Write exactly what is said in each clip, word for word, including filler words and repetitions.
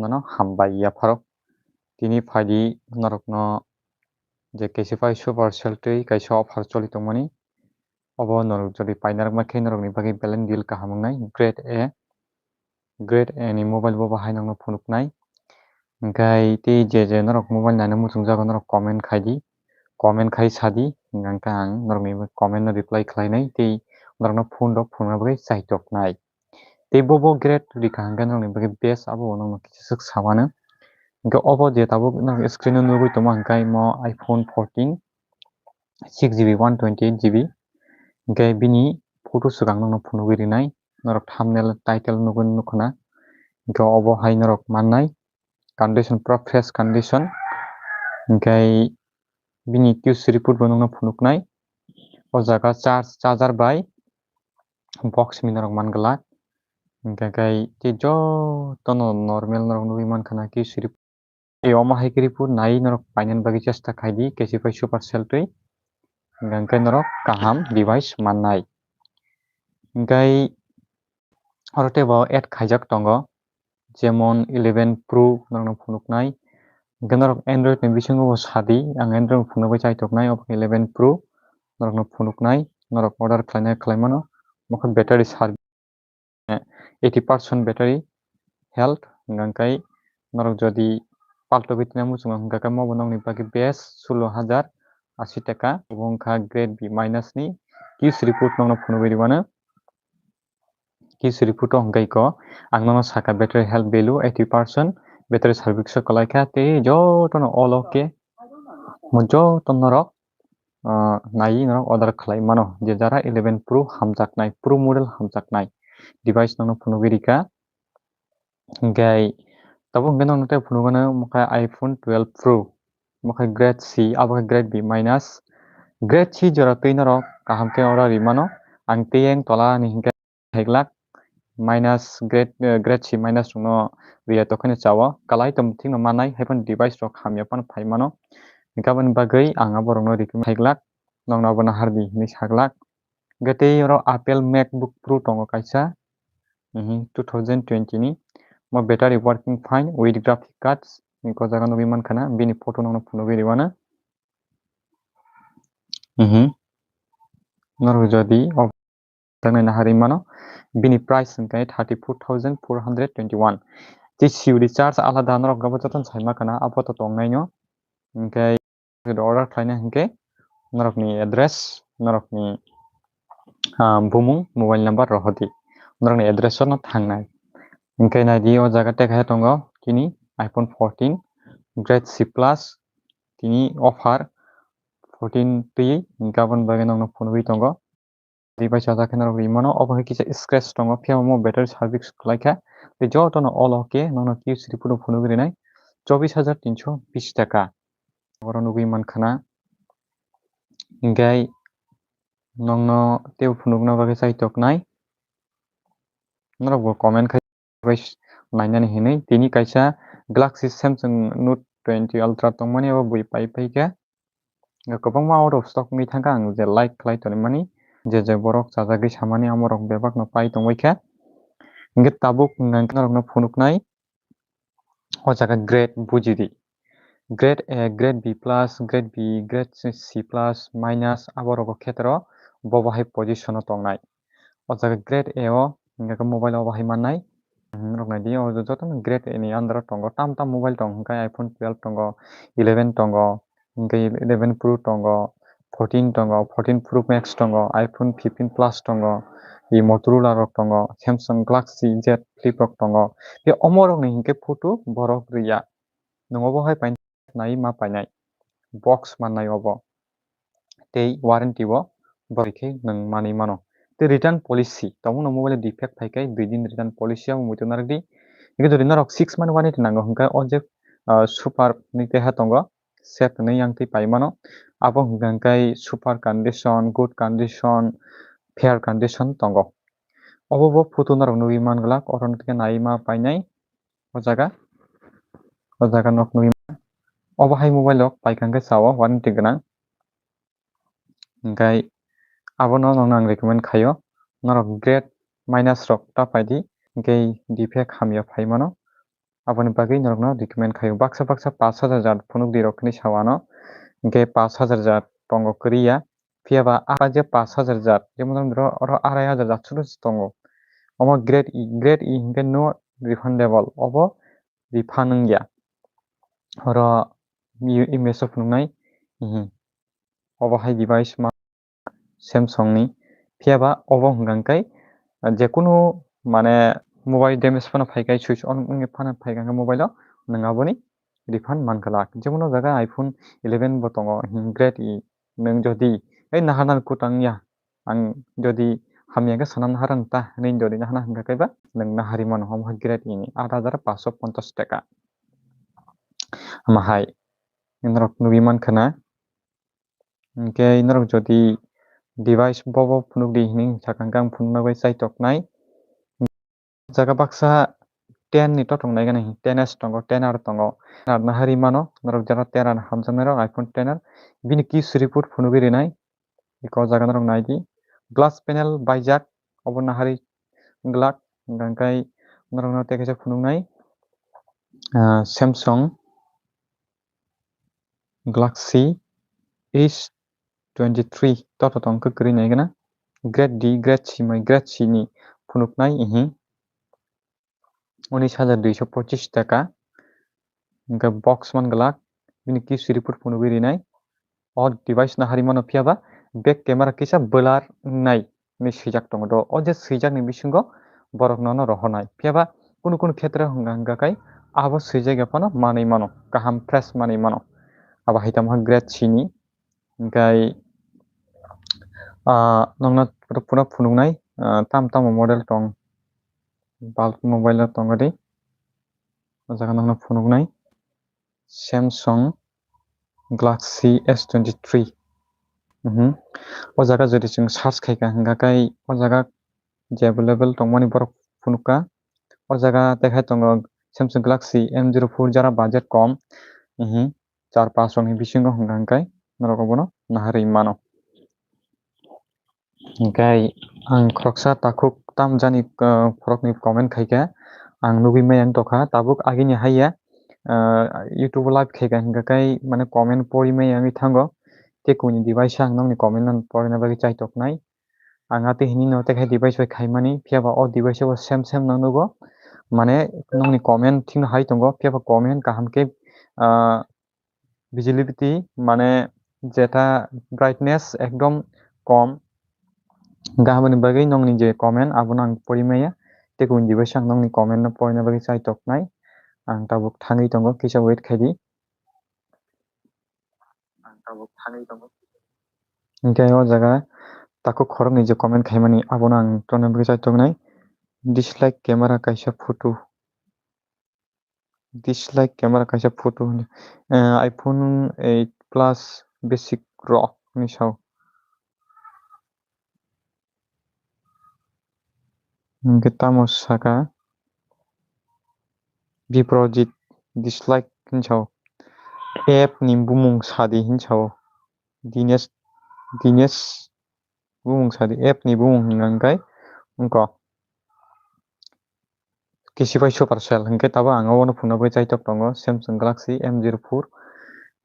Nono hambai yapharok. Tini phaidi norokno je K C five Super Sale twi kaisa offer choli tongmani. Obo norok jodi paina rwkma khe norokni bagwi balance deal kaham wngnai. Grade A, Grade A ni mobile bo bahai nokno phunuknai. Hwnkhe tei je je norok mobile naina muchungjago norok comment khai di. Comment khai sa di. Hwnkhe ang norokni comment no reply khlainai tei norokno phone rok phunukna bagwi chaitoknai. Tei bo bo Grade rika hwnkhe norokni bagwi best abo bo nokno kisa swk samano. Hwnkhe obo je tabuk norok screen o nugwi tongma hwnkhe imo iPhone fourteen, six G B, one twenty eight G B. Hwnkhe bini photo swkang nokno phunugwi rinai. Norok thumbnail, title nugwi nukhuna. Hwnkhe obo hai norok mannai. Condition pura fresh condition. Hwnkhe bini Q C report bo nokno phunuknai. O jaga charge, charger bai box mini rok man glak. Hwnkhe khe tei jotono normal norok nugwi mankha na Q C report. Tei omo hai khe report nai norok painani bagwi chesta khai di K C five Super Sale twi. Hwnkhe norok kaham device mannai. Hwnkhe oro teibo add khaijak tongo, jemon eleven Pro norokno phunuknai. Hwnkhe norok Android ni bisingo bo sadi, ang Android phunuknai chaitoknai, obo khe eleven Pro norokno phunuknai, norok order khlainai khlaimano, omo khe battery service eighty percent battery health, hwnkhe norok jodi paltogwi tina muchungo hwnkhe khe omo bo nokni bagwi best sulo hajar ashi taka, obo wngkha Grade B minus ni Q C report nokno phunugwi rwmano. Q C report o hwnkhe kho ang nono sakha battery health value eighty percent, battery service o kwlai kha tei jotono all okay, mo joto norok ah, naiwi norok order khlai mano. Je jara eleven Pro hamjaknai, Pro model hamjaknai device nokno phunugwi rikha. Hwnkhe tabuk hwnkhe nokno tei phunukgano omo khe iPhone twelve Pro, omo khe Grade C, abo khe Grade B minus. Grade C jora twi norok kaham khe order rimano. Ang tei yang tola ni hwnkhe hai glak, minus grade, eh, Grade C minus rokno riya tongkhaino chao. Kalai tongthikno manai, haiphano device rok hamya phano phai mano. Hwnkhe aboni bagwi ang aborokno rikwi hai glak, nokno abono hardi hinwi sa glak. Hwnkhe tei oro Apple MacBook Pro tongo kaisa, mhm, two thousand twenty ni. Mo battery working fine with graphic cards. Hwnkhe o jaga nugwi mankha na, bini photo nokno phunugwi rwmano. Mhm. Norok jodi o tangnai naharwi mano, bini price hwnkhe thirty four thousand four hundred twenty one. Tei C O D charge alada norok gabo jotono sai mankha na, abo to tongnaino. Hwnkhe order khlaina hwnkhe norokni address, norokni, ah, bumung, mobile number rohordi. Norokni address o no thangnai. Hwnkhe naidi o jaga tekha tongo tini iPhone fourteen Grade C plus, tini offer fourteen twi, hwnkhe aboni bagwi nokno phunugwi tongo. Device o jaga norok rimano, obo khe kisa scratch tongo, phiya omo battery service khlaikha. Tei jotono all okay, nokno Q C report o phunugwi rinai chobis hajar tinsho bis taka. Oro nugwi mankha na. Hwnkhe nokno teibo phunukna bagwi chaitoknai. Norokbo comment khai bai nainani hinwi. Tini kaisa Galaxy Samsung Note twenty Ultra tongmani, abo bui pai paikha. Kwbangma out of stock wngwi thangkha, ang je like khlai tonimani, je je borok chajagwi samani, amorok bebakno pai tongbaikha. Hwnkhe tabuk hwnkhe norokno phunuknai, o jaga grade bujidi. Grade A, Grade B plus, Grade B, Grade C plus, minus, aborogo khetro bo bahai position o tongnai. O jaga Grade A o hwnkhe mobile o bahai mannai. Norok naidi, o jotono Grade A ni under o tongo, tam tam mobile tongo, hwnkhe iPhone twelve tongo, eleven tongo, hwnkhe eleven Pro tongo, fourteen tongo, fourteen Pro Max tongo, iPhone fifteen Plus tongo, i Motorola rok tongo, Samsung Galaxy Z Flip rok tongo. Tei omo rokni hwnkhe photo borok riya. Nwng obo hai painai ma painai. Box mannai obo. Tei warranty bo borok khe nwng manwi mano. Tei return policy, tabukno mobile defect phai khe dui din return policy abo muitu narwkdi. Hwnkhe jodi norok six month warranty nango hwnkhe o je, ah, super ni keha tongo, set hinwi yang twi pai mano. Abo hwnkhe hwnkhe super condition, good condition, fair condition tongo. Obo bo photo norok nugwi man glak, oro no khe nai ma painai o jaga. O jaga nok nugwi man. Obo hai mobile rok paikha hwnkhe sao warranty gwnang. Hwnkhe abono nokno ang recommend khaio. Norok grade minus rok ta paidi, hwnkhe defect hamya phai mano. Aboni bagwi norokno recommend khaio. Baksa baksa pash hajar jat phunuk di rok hinwi sao ano. Hinkhe pash hajar jat tongo kwrwi ya. Phiya ba ah je pash hajar jat, jemon oro, oro arai hajar jat suru se tongo. Omo grade E, grade E hinkhe no refundable, obo refund wngya. Oro i-, image o phunuknai, mhm. Obo hai device ma Samsung ni. Phiya ba obo hwnka hwnkhe, ah, jekunu mane mobile damage phano phaikai, switch on wngwi phano phaikha hwnkhe mobile o, nwng aboni refund man glak. Jemon o jaga iPhone eleven bo tongo, hmm, grade E. Nwng jodi, "Ei, naharnani kwtang ya, ang jodi hamya khe sana naharna ta," hinwi jodi naharna hwnkha khe ba, nwng naharwi mano, omo hai grade E ni, aat hajar paanch sho ponchash taka. Omo hai, norok nugwi mankha na. Hinkhe norok jodi device bobo phunuk di hinwi sakha hwnkhe ang phunukna bai chaitoknai. Jaga baksa ten ni totok nai gana hi, ten S tongo, ten R tongo. Ten R naharwi mano, norok jara ten R hamjaknai rok, iPhone ten R. Bini keys report phunugwi rinai. Iko jaga norok nai di. Glass panel baijak, obo naharwi glak. Hwnkhe norokno tei kaisa phunuknai, ah, Samsung Galaxy S twenty-three toto tong khe kwrwi nai gana. Grade D, grade C mai, grade C ni phunuknai ihi. Unis hajar duiso pochis taka. Hwnkhe box man glak. Bini keys report phunugwi rinai. O device naharwi mano phiya ba back camera kisa blur wngnai. Hinwi swijak tongo do. O je swijakni bisingo borok nono rohornai. Phiya ba kunu kunu khetre hwnka hwnka khai abo swijak ya phano manwi mano. Kaham fresh manwi mano. Abo hai tamo grade C ni. Hinkhe, ah, nokno phuru phunuknai, ah, tam tamo model tong. Bulb mobile o tongo di. O jaga nokno phunuknai. Samsung Galaxy S twenty-three. Mhm. O jaga jodi chwng search khaikha hwnkha khe o jaga je available tongmani borok phunukha. O jaga tei khai tongo Samsung Galaxy M zero four jara budget kom. Mhm. Char paanch rokni bisingo hwnkha hwnkhe norok obono naharwi mano. Hinkhe ang khoroksa takhuk tamjani, ah, khoroknwi comment khaikha, ang nugwi maya wng tongkha, tabuk agini haiya, ah, YouTube live khaikha hwnkha khe mane comment pori maya wngwi thango, tei kuini device ang nokni comment no porina bagwi chaitoknai. Ang atwi hinwi no tei khai device bai khaimani, phiya ba o device o same same no nugo, mane nokni comment thikno hai tongo, phiya ba comment kaham khe, ah, visibility, mane jeta brightness ekdom kom. Hwnkha aboni bagwi nokni je comment abono ang pori maya. Tei kubun device ang nokni comment no porina bagwi chaitoknai. Ang tabuk thangwi tongo, kisa wait khaidi. Ang tabuk thangwi tongo. Hinkhe o jaga takhuk khoroknwi je comment khaimani abono ang torna bagwi chaitoknai. Dislike camera kaisa photo. Dislike camera kaisa photo hwnwi. Eh, iPhone eight Plus basic rok hinwi sao. Hinkhe tamo saka Biprojit dislike hinwi sao. App ni bumung sadi hinwi sao. Dinesh, Dinesh bumung sadi, app ni bumung hwnka hwnkhe wngkha Kisipai Supercell, hwnkhe tabuk ang obono phunukna bagwi chaitok tongo, Samsung Galaxy M zero four.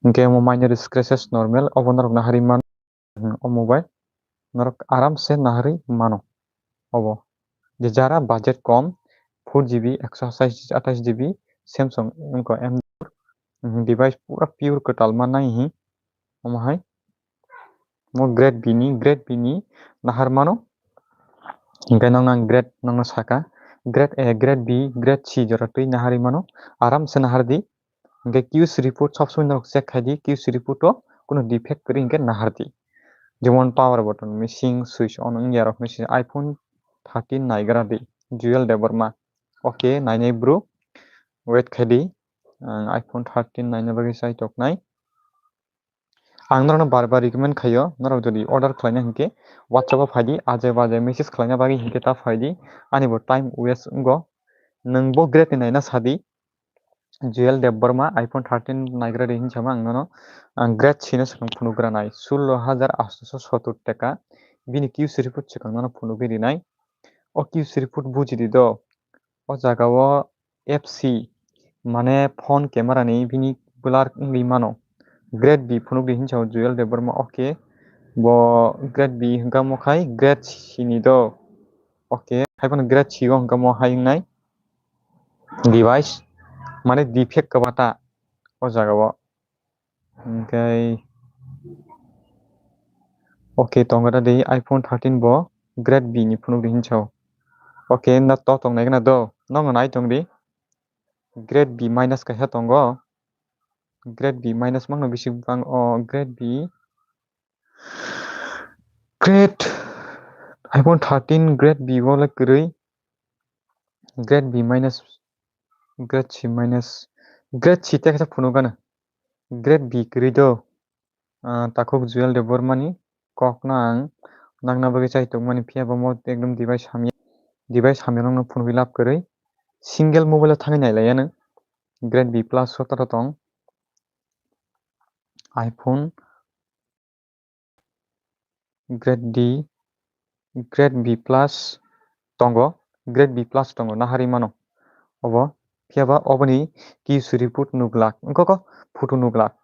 Hwnkhe omo minor scratches normal, obo norok naharwi mano, o mobile norok aramse naharwi mano. Obo je jara budget kom, four G B, ekso atais, atais G B, Samsung wngkha M zero four, device pura pure kwtal mannai hi, omo hai. Mo grade B ni, grade B ni nahar mano. Hinkhe nokno ang grade nokno saka. Grade A, grade B, grade C jora twi naharwi mano. Aramse nahar di. Hinkhe Q C report sob somoi norok check khai di. Q C report o kuno defect kwrwi hinkhe nahar di. Jemon power button missing, switch on wngya rok missing, iPhone thirteen naigra di. Jewel Debbarma. Okay, nainai bro. Wait khai di. Ang iPhone thirteen naina bagwi chaitok nai. Ang norokno bar bar recommend khaio, norok jodi order khlaina hinkhe WhatsApp o phaidi, ajai bajai message khlaina bagwi hinkhe ta phaidi, ani bo time waste wngo. Nwng bo grade ni naina sadi, Jewel Debbarma iPhone thirteen naigra di hinsama ang nono, ang grade C no swkang phunugra nai, sullo hajar aatso sottor taka, bini Q C report swkang nono phunugwi rinai. O Q C report buji di do, o jaga o F C, Mane phone camera ni bini blur wngwi mano. Grade B phunuk di hinsa o Jewel Debbarma, okay. Bo grade B hwnkha mo khai grade C ni do. Okay, hai phano grade C o hwnkha mo hai wngnai device. Mane defect kwbata o jaga o. Hwnkhe, okay, tongo da di iPhone thirteen bo grade B ni phunuk di hinsa o. Okay, na to tong nai gana do. Nong nai tong di. Grade B minus kaisa tongo. Grade B minus mangno bisi bang o grade B. Grade iPhone thirteen grade B o le kwrwi. Grade B minus, grade C minus, grade C te kaisa phunuk gana. Grade B kwrwi do. Ah, takhuk Jewel Debbarma ni kok no ang nangna bagwi chai tongmani, phiya bo mo ekdom device hamya, device hamya nokno phunugwi lab kwrwi. Single mobile o thangwi nailaiya nang. Grade B plus o tato tong. iPhone grade D, grade B plus tongo, grade B plus tongo, nahari mano. Obo, phiya ba oboni Q C report nuglak, wngkha kho photo nuglak.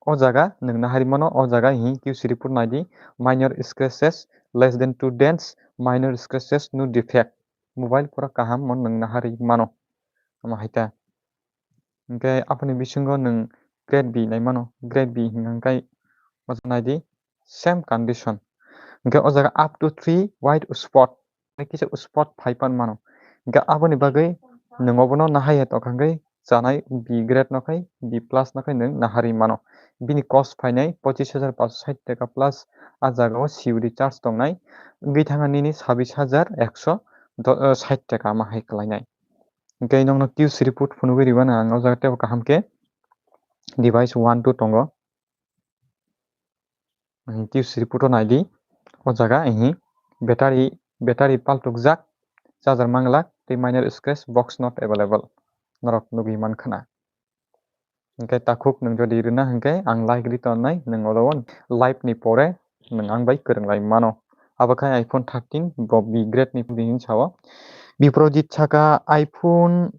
O jaga nwng nahari mano, o jaga hi Q C report nai di, minor scratches, less than two dents, minor scratches, no defect. Mobile pura kaham mo nwng nahari mano. Omo hai ta. Hwnkhe aboni bisingo nwng grade B nai mano, grade B hwnkhe o jaga nai di, same condition. Hwnkhe o jaga up to three white spot, kisa spot phai pan mano. Hwnkhe aboni bagwi nwng obono nahai ya tongkha hwnkhe chanai B grade no khai, B plus no khai nwng nahari mano. Bini cost phainai pochis hajar paanch sho sait taka plus, a jaga o C O D charge tongnai, wngwi thangkha nini sabis hajar ekso do-, eh, sait taka ma hai kwlainai. Hwnkhe nokno Q C report phunugwi rwmano ang o jaga teibo kaham khe device one two tongo. Q C report o nai di, o jaga ehi battery, battery paltukjak, charger manglak tei minor scratch, box not available, norok nugwi mankha na. Hwnkhe takhuk nwng jodi rwna hwnkhe ang like ri tonnai, nwng oro live ni pore nwng ang bai kwrwng lai mano. Abo khai iPhone thirteen bo B grade ni hinwi sao. Biprojit saka iPhone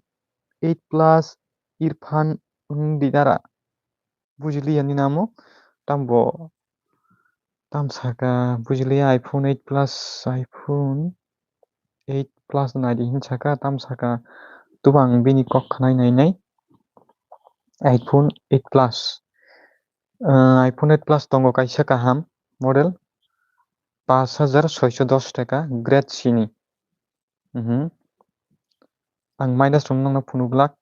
eight plus Irfan wng di dara. Bujiliya ni namo tambo tam saka bujiliya iPhone eight plus, iPhone eight plus nai di hin saka tam saka tubang bini kok khnai nai nai iPhone eight plus. Ah, iPhone eight plus tongo kaisa kaham model, paanch hajar soiso dos taka grade C ni. Mhm. Ang minus rok nokno phunuk glak.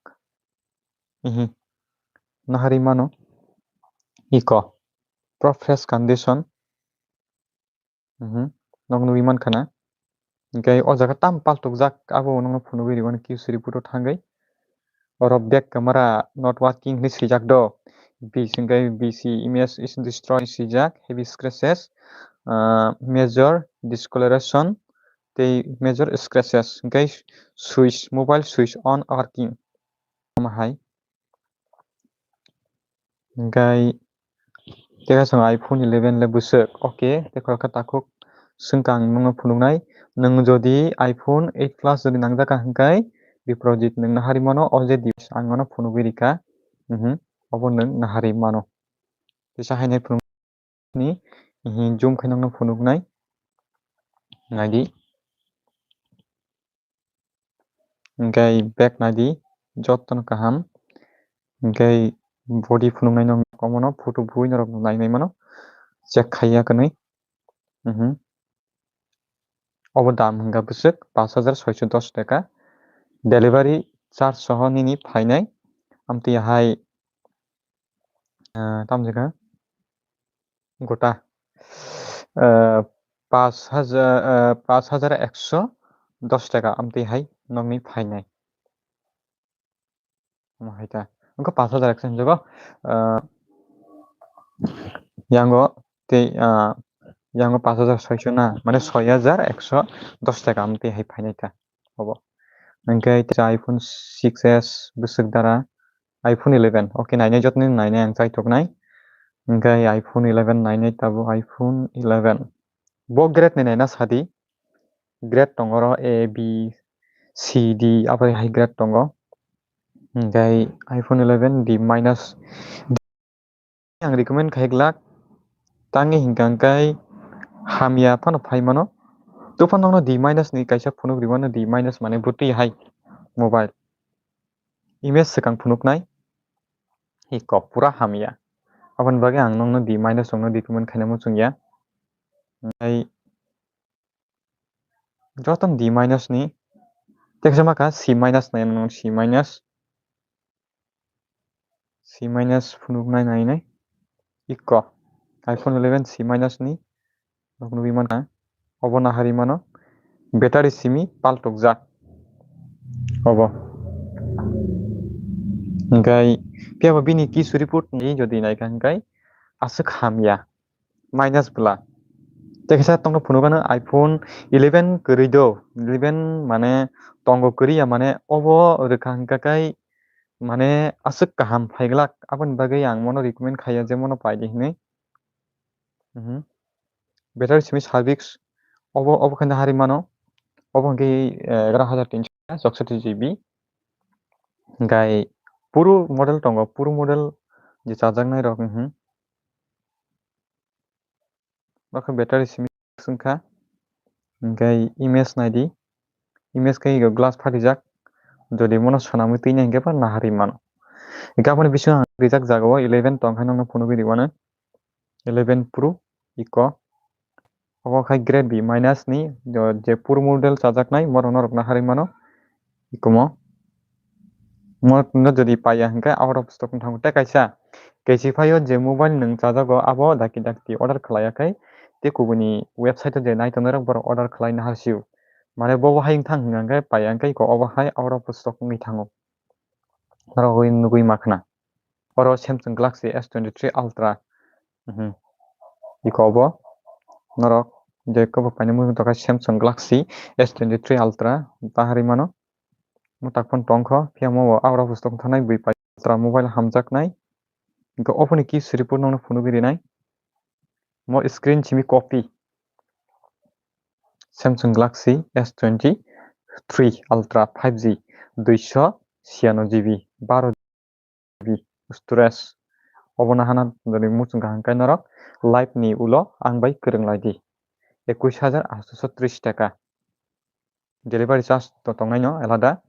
Mhm. Nahari mano. Iko. Pro fresh condition. Mhm. Nok nugwi mankha na. Hwnkhe o jaga tam paltukjak, abo nokno phunugwi rwmani Q C report o thangwi. Oro back camera not working hinwi swijak do. Bis hwnkhe B C image is destroyed swijak, heavy scratches, ah, major discoloration tei major scratches. Hwnkhe switch, mobile switch on working. Omo hai. Hwnkhe tei kaisa iPhone eleven le bwswk. Okay, tei khoroksa takhuk swngkha ang nokno phunuknai. Nwng jodi iPhone eight plus jodi nangjak kha hwnkhe, Biprojit nwng nahari mano, o je device ang nono phunugwi rikha. Mhm, obo nwng nahari mano. Teisa haino phunuk ni, mhm, zoom khe nokno phunuknai. Naidi. Hwnkhe back naidi, jotono kaham. Hwnkhe body phunuknai no omono photo bui norok nai nai mano. Check khaiya kwnwi. Mhm. Obo dam hwnkha bwswk paanch hajar soiso dos taka. Delivery charge soho nini phainai. Amtwi hai, ah, tamo jagha gota, ah, paanch hajar, ah, paanch hajar ekso dos taka amtwi hai nokni phainai. Omo hai ta. Wngkha paanch hajar ekso hinjago, ah, yango tei, ah, yango paanch hajar soiso na, mane soi hajar ekso dos taka amtwi hai phainai ta. Obo. Hwnkhe iPhone six S bwswk dara, iPhone eleven. Okay, nainai jotoni nainai ang chaithoknai. Hwnkhe iPhone eleven nainai tabuk iPhone eleven. Bo grade ni naina sadi. Grade tongo oro A, B, C, D, abo hai grade tongo. Hingkai iPhone eleven D minus ang recommend khai glak. Tangwi hingka hingkai hamya phano phai mano. Tufan nokno D minus ni kaisa phunuk rimano, D minus mane bwtwi hai mobile. Image swkang phunuknai. Iko pura hamya. Aboni bagwi ang nokno D minus rokno recommend khaina muchungya. Hingkai joto D minus ni. Teksa maka C minus nai nang C minus. C minus phunuk nai nai nai. Iko. iPhone eleven C minus ni. Nok nugwi mankha. Obo nahari mano. Battery simi paltokjak. Obo. Hingkai phiya bo bini kisu report ni jodi naikha hingkai aswk hamya. Minus bwla. Teksa tongno phunukgano iPhone eleven kwrwi do, eleven mane tongo kwrwi ya mane obo rwkha hingka kai mane aswk kaham phaiglak, aboni bagwi ang mono recommend khaiya je mono paidi hinwi. Mhm. Battery simi service obo, obo khe nahari mano, obo hwnkhe, eh, egaroh hajar tinso chowsatti G B. Hingkai puru model tongo, puru model je chajaknai rok, mhm. Bakhe battery simi wngkha. Hingke image naidi. Image khe ego glass phatijak. Jodi mono swnamwi twina hingke ba nahari mano. Hingke aboni bisingo ang rijak jagao eleven tongkha nokno phunugwi rwmano. Eleven Pro Eco. Obo khai grade B minus ni, jo-, je puro model chajaknai, borok norok nahari mano. Ikomo. Mo no jodi paiya hingke out of stock wng thango. Tei kaisa, kaisi phaio je mobile nwng chajago, abo daki daki order khlaiya khai, tei kubuni website o je nai tongnai rok borok order khlai nahar sio. Mane bo bo hai wng thang hingka hingke paiya hingke iko obo hai out of stock wngwi thango. Norok oi nugui ma khna. Oro Samsung Galaxy S twenty-three Ultra. Mhm. Iko obo norok je kobo paina mui tongkha Samsung Galaxy S twenty-three Ultra bahari mano. Mo tak phone tongkho, phiya mo bo abra bwswk thanai bui pai Ultra mobile hamjaknai. Hingke ophoni kis report nokno phunugwi rinai. Mo screen simi copy. Samsung Galaxy S twenty-three Ultra five G, duiso siyano G B, baro G B storage. Obo no hana jodi muchung kaham khe norok live ni ulo ang bai kwrwng lai di. Ekush hajar aatso tris taka. Delivery charge to tongnai no alada.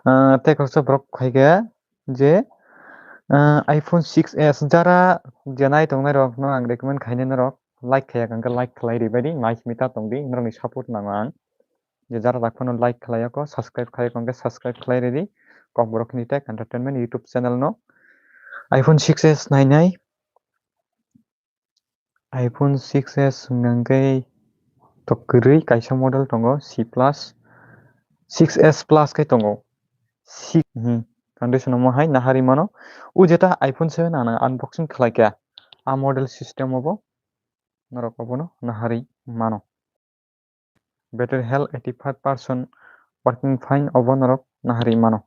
Ah, tei kaisa borok khai khe je, ah, iPhone six S jara je nai tongnai rok no ang recommend khainai norok like khaiya hwnkhe like khlai ribai di, nai simi ta tong di, norok ni support nango ang. Je jara tak phano like khlai yako, subscribe khlai yako hwnkhe subscribe khlai ridi, Kokborok ni Tech Entertainment YouTube channel no. iPhone six S nainai, iPhone six S hwnkhe to kwrwi kaisa model tongo, C plus, six S plus khe tongo. Six, hmm, condition omo hai nahari mano. O jeta iPhone seven ano unboxing khlai kha, a model system obo norok obono nahari mano. Battery health eighty-five percent working fine, obo norok nahari mano.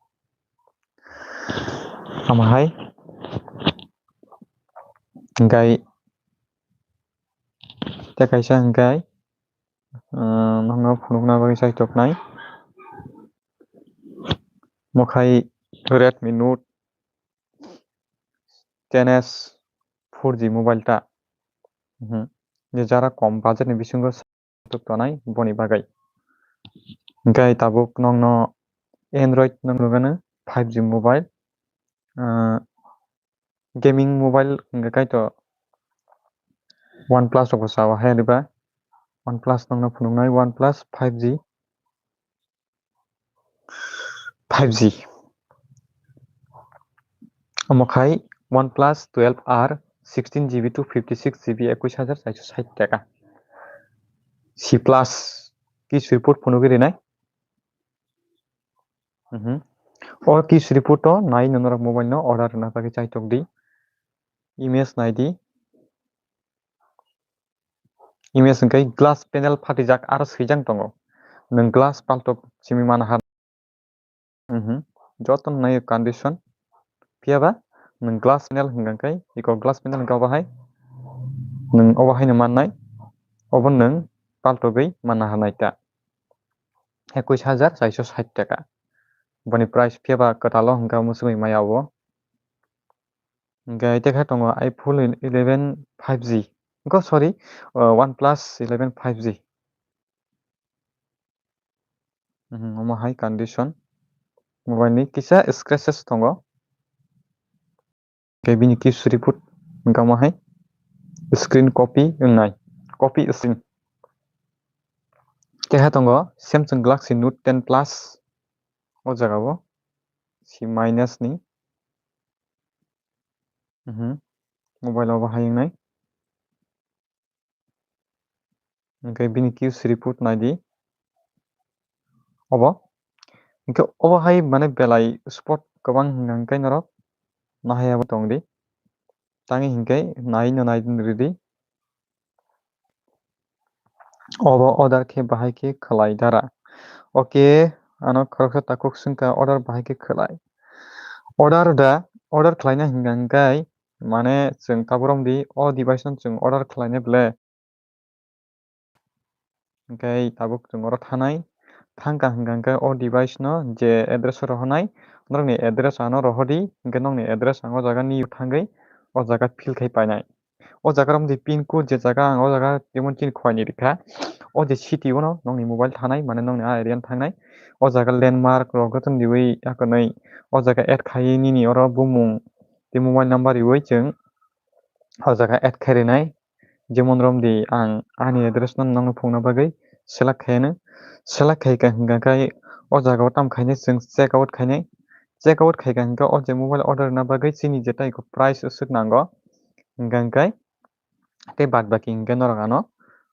Tamo hai hingkai tei kaisa hingkai, ah, nono phunukna bagwi chaitok nai. Mo khai Redmi Note ten S four G mobile ta. Mhm. Je jara kom budget ni bisingo tuk tonai boni bagwi. Hingke tabuk nokno Android no nugano five G mobile, ah, gaming mobile hingke kaito OnePlus rok bo sao hai riba. OnePlus nokno phunuknai OnePlus five G. Five G. Omo khai OnePlus twelve R sixteen G B two fifty six G B ekush hajar chaiso sait taka. C plus kis report phunugwi rinai. Mhm. O kis report o nai norok mobile no order rwna bagwi chaitok di. Image nai di. Image hwnkhe glass panel phatijak aro swijang tongo. Nwng glass paltok simi mana har. Mhm. Joto naio condition. Phiya ba nwng glass panel hwnkha khe, iko glass panel hwnkha obo hai. Nwng obo haino mannai. Obo nwng paltogwi manna hanai ta. Ekush hajar chaiso sait taka. Boni price phiya ba kwtalo hwnkha muchungwi maya o. Hwnkhe tei khe tongo iPhone eleven five G. Go, sorry, uh, OnePlus eleven five G. Mhm, omo hai condition. Mobile ni kisa scratches tongo. Hwnkhe bini kisa report hwnkhe omo hai screen copy wngnai. Copy screen. Keha tongo Samsung Galaxy Note ten Plus. O jaga o C minus ni. Mhm. Mobile o bahai wngnai. Hwnkhe bini kisa report nai di. Obo. Hwnkhe obo hai mane belai spot kwbang hwnkha hwnkhe norok nahaya bo tong di. Tangwi hwnkhe nai no nai rw di. Obo order khe bahai khe khlai dara. Okay, ano khoroksa takhuk swngkha order bahai khe khlai. Order da, order khlaina hwnkha hwnkhe mane chwng tabuk romdi o device no chwng order khlaina ble. Hwnkhe tabuk chwng oro thanai. Thangkha hwnkha hwnkhe o device no je address o rohornai, norokni address ano rohordi, hwnkhe nokni address ang o jaga ni thangwi o jaga fill khai painai. O jaga romdi pin code je jaga ang o jaga emon chini khwlai ni rikha. O je city o no nokni mobile thanai, mane nokni a area no thangnai. O jaga landmark rok joto no riwi akonwi o jaga add khai nini oro bumung tei mobile number riwi chwng o jaga add khai rinai. Jemon romdi ang ani address no nokno phungna bagwi select khai anw. Select khai ka hwnkha khe o jaga o tamo khainai chwng check out khainai. Check out khai ka hwnkhe o je mobile order rwna bagwi chini je tei price swk nango. Hwnkha hwnkhe tei baad baki hwnkhe norok ano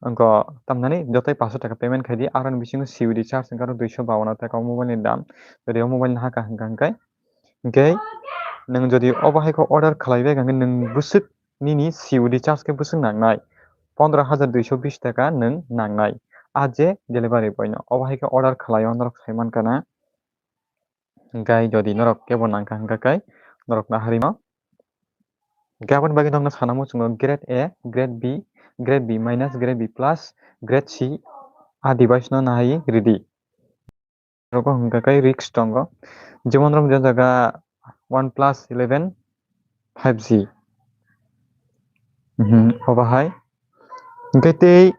wngkha tamnani jotoi paanch sho taka payment khai di, aroni bisingo C O D charge hwnkhe aro duiso bawanno taka o mobile ni dam. Jodi o mobile no haka hwnkha hwnkhe, hwnkhe nwng jodi obo hai khe order khlai bai hwnkhe nwng bwswk nini C O D charge khe bwswk nangnai pondro hajar duiso bis taka nwng nangnai. A je delivery boy no obo hai khe order khlai o norok sai mankha na. Hwnkhe jodi norok kebo nangkha hwnkha khe norok naharimo. Hwnkhe aboni bagwi nokno sana muchungo grade A, grade B, grade B minus, grade B plus, grade C a device no nahai ridi. Rogo hwnkha khe risk tongo. Jemon rok je jaga OnePlus eleven five G. Mhm, obo hai. Hwnkhe tei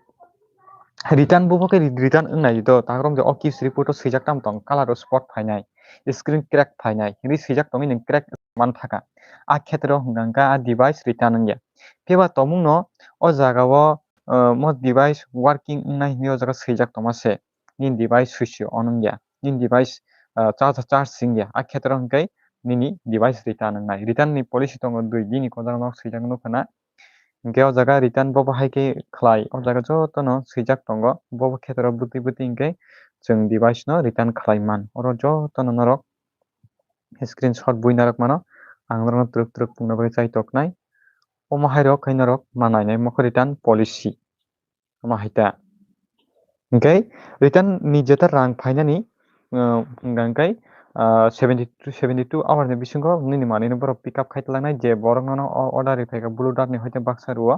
return bo khe return wngnai do, tak rok je o kis report o swijak tam tong, color o spot phainai, screen crack phainai, hinwi swijak tongwi nwng crack man thaka. A khetre o hwnkha hwnkhe a device return wngya. Phiya ba tongmung no o jaga o, uh, mo device working wngnai hinwi o jaga swijak tongma se. Nini device switch on wngya, nini device, ah, charge, charge wngya, a khetre hwnkhe nini device return wngnai. Return ni policy tongo dui dini kwcharo nok swijak nukha na. Hwnkhe o jaga return bo bahai khe khlai, o jaga jotono swijak tongo, bo khetre bwtwi bwtwi hwnkhe chwng device no return khlai man. Oro jotono norok screenshot bui narwk mano, ang norokno twrwk twrwk pungna bagwi chai toknai. Omo hai rok khe norok ma nainai, omo khe return policy. Omo hai ta. Hwnkhe return ni jeta rang phainani, uh, hwnkha hwnkhe, uh, seventy two, seventy two hour ni bisingo nini manwi no borok pick up khai tlangnai, je borok nono o order ri phaikha blue dart ni hoite baksa rwo,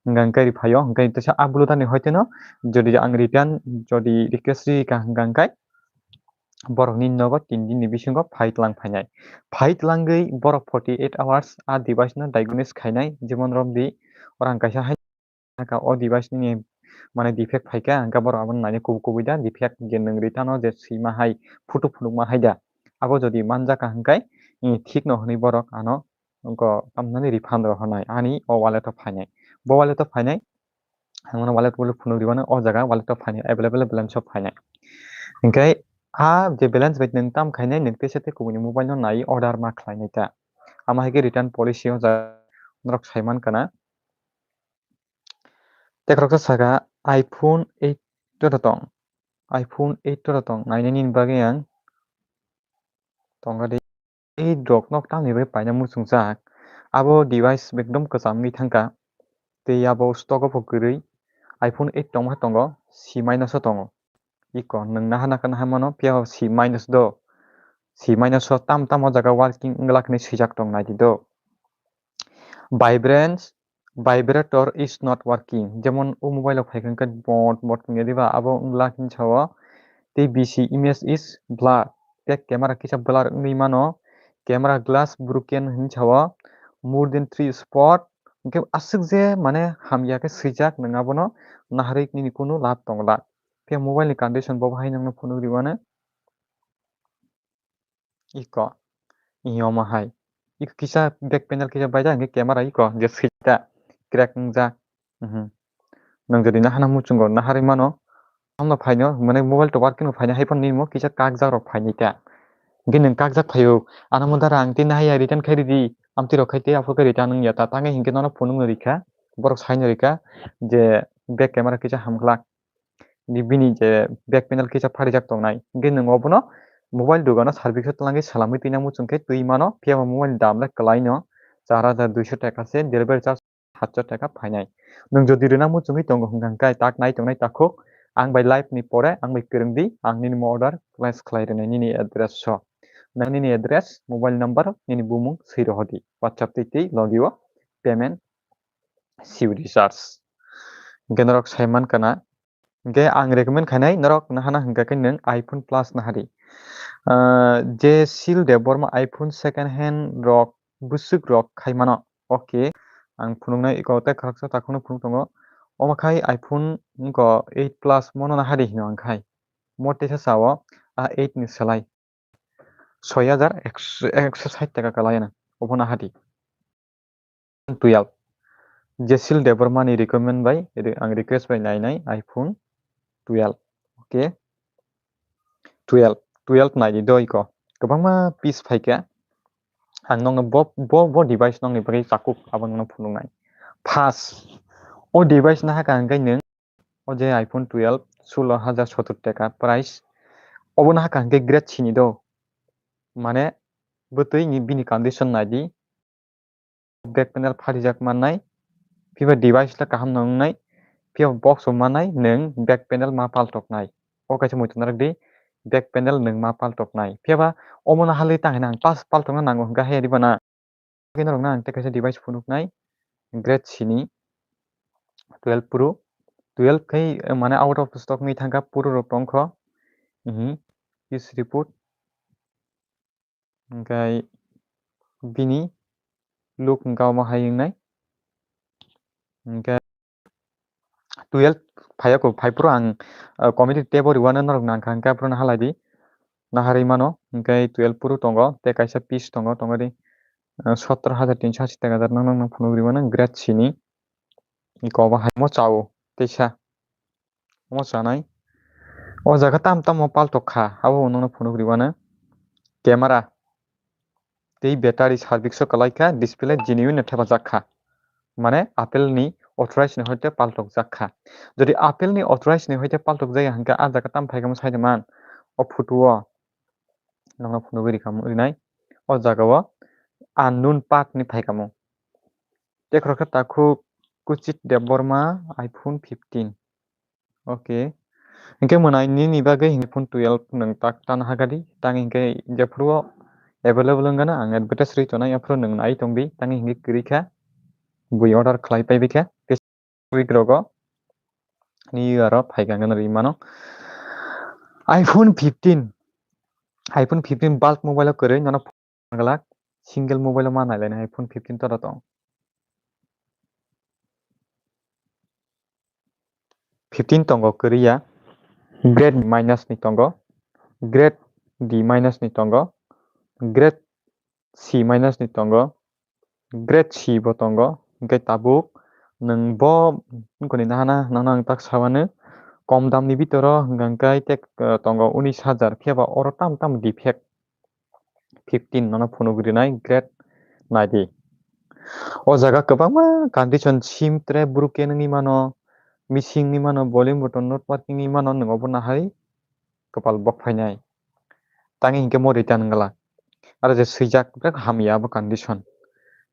hwnkha hwnkhe ri phaio, hwnkhe teisa a blue dart ni hoite no jodi ang return jodi request ri ka hwnkha hwnkhe borok nini nogo tin din ni bisingo phai tlang phainai. Phai tlangwi borok forty eight hours a device no diagnose khainai, jemon romdi orang kaisa hai Haka o device ni mane defect phaikha, hwnkhe borok abono naina kubui kubui da, defect je nwng return o je swima hai, photo phunukma hai da. Abo jodi manjak ka hwnkhe, i, thik no hwnwi borok ano wngkha tamnani refund rw hwnai, ani o wallet o phainai. Bo wallet o phainai, ang mano wallet, wallet phunuk rwmano o jaga wallet o phainai, available balance o phainai. Hwnkhe a je balance bai nwng tam khainai, nwng teisa tei kubuni mobile no nai order ma khlainai ta. Ama hai khe return policy o jaga norok sai mankha na. Tei khoroksa saka iPhone eight oro tong. iPhone eight oro tong. Nainani bagwi ang tongkha di. Eight rok nok tamni bagwi paina muchungjak. Abo device ekdom kwcham wngwi thangkha. Tei abo stock o bo kwrwi. iPhone eight tongma tongo, C minus o tongo. Iko nwng naha naha naha mano, phiya C minus do. C minus o tam tam o jaga working wngla hwnwi swijak tong nai di do. Vibrance, vibrator is not working. Jemon o mobile o phaikha hwnkhe bot bot wngya diba, abo wngla hwnwi sao. Tei B C image is blur. Back camera kisa blur wngwi mano, camera glass broken hinwi sao, more than three spot, hwnkhe aswk je mane hamya khe swijak nwng abono naharwi nini kunu lab tongla. Khe mobile ni condition bo bahai nwngno phunuk rwmano. Iko, iyoma hai. Iko kisa back panel kisa baijak hwnkhe camera iko je swijak crack wngjak. Mhm. Nwng jodi nahana muchungo naharwi mano, hamno phaino, mane mobile to working no phaino, hai phano nini mo kisa kakjak rok phainai ta. Hwnkhe nwng kakjak phaio, ano mo dara ang tei nahaya return khai ridi, amtwi rok khai tei aphuru khe return wngya ta, tangwi hwnkhe nono phunukno rikha, borok saino rikha je back camera kisa hamkhlak. Ni bini je back panel kisa pharijak tongnai, hwnkhe nwng obono mobile dogano service o twlangwi salamwi twina muchung khe twi mano, phiya ba mobile ni dam le kwlaino, char hajar duiso taka se delivery charge. Satsho taka phainai. Nwng jodi rwna muchungwi tongo hwnkha hwnkhe tak nai tongnai takhuk, ang bai live ni pore ang bai kwrwng di, ang nini mo order place khlai rwnai nini address o. Nang nini address, mobile number, nini bumung swi rohor di. WhatsApp twi twi logi o payment swi recharge. Hwnkhe norok sai mankha na, hwnkhe ang recommend khainai norok nahana hwnkha khe nwng iPhone Plus nahadi. Ah, je Sil Debbarma iPhone second hand rok bwswk rok khai mano. Okay, ang phunuknai iko tei khoroksa takhukno phunuk tongo. Omo khai iPhone wngkha eight Plus mono nahadi hino ang khai. Mo teisa sao a eight ni salai soi hajar ekso sait taka kalai ano. Obo nahadi. Twelve. Jesil Debbarma ni recommend bai re-, ang request bai nainai iPhone twelve. Okay. Twelve, twelve nai di doi ko. Kwbangma piece phaikha. Ang nokno bo, bo, bo device nokni bagwi chakuk abo nokno phunuknai. First, o device nahakha hwnkhe nwng o je iPhone twelve, sulo hajar sotor taka price. Obo nahakha hwnkhe grade C ni do. Mane bwtwi ni bini condition nai di. Back panel pharijak mannai, phiba device le kaham no wngnai, phiya box o mannai nwng back panel ma paltoknai. O kaisa muitu narwk di, back panel nwng ma paltoknai. Phiya ba omo no halwi tang hino ang pas paltokna nango hwnkha he diba na? Khe norok no ang tei kaisa device phunuknai, grade C ni twelve Pro, twelve khai, eh, mane out of stock wngwi thangkha, Pro rok tongkho. Mhm. Use report. Hwnkhe bini look hwnkhe omo hai wngnai. Hwnkhe twelve phaiya kho, phai phuru ang, ah, committee table rwna norok nangkha, hwnkhe aphuru no halai di. Naharwi mano, hwnkhe twelve phuru tongo, tei kaisa piece tongo, tongo di, ah, sottor hajar tinso ashi taka jar nang nang phunuk rwmano, grade C ni. Iko obo hai mo chao, teisa. Omo chanai. O jaga tam tamo paltok kha, abo bo nokno phunuk rwmano. Camera tei battery service o kwlai kha, display genuine no thepajak kha. Mane Apple ni authorized ni hoite paltok jak kha. Jodi Apple ni authorized ni hoite paltok jaya hwnkhe a jaga tam phaikamo saide man. O photo o nokno phunugwi rikamo rinai. O jaga o unknown part ni phaikamo. Tei khoroksa takhuk Kuchit Debbarma iPhone fifteen. Okay. Hwnkhe mwnai nini bagwi hwnkhe phone twelve nwng tak tana hagadi. Tangwi hwnkhe jephuru o available wngkha na ang advertise rwi tonai aphuru nwng nai tongdi. Tangwi hwnkhe kwrwi kha. Bui order khlai paibai kha. Tei week rogo new year o phaikha hwnkhe rwi mano. iPhone fifteen. iPhone fifteen bulk mobile o kwrwi nono glak single mobile o ma nai lainai iPhone fifteen toro tong. Fifteen tongo kwrwi ya, grade minus ni tongo, grade D minus ni tongo, grade C minus ni tongo, grade C bo tongo, hwnkhe tabuk nwng bo wngkoni nahana nokno ang tak samano kom dam ni bitoro hwnkha hwnkhe tek, eh, tongo unis hajar, phiya ba oro tamo tamo defect. Fifteen nono phunuk rinai grade nai di. O jaga kwbangma condition sim tre broken wngwi mano, missing wngwi mano, volume button not working wngwi mano, nwng obo nahai kwpal bok phainai. Tangwi hinkhe mo return wngla. Aro je swijak bek hamya abo condition.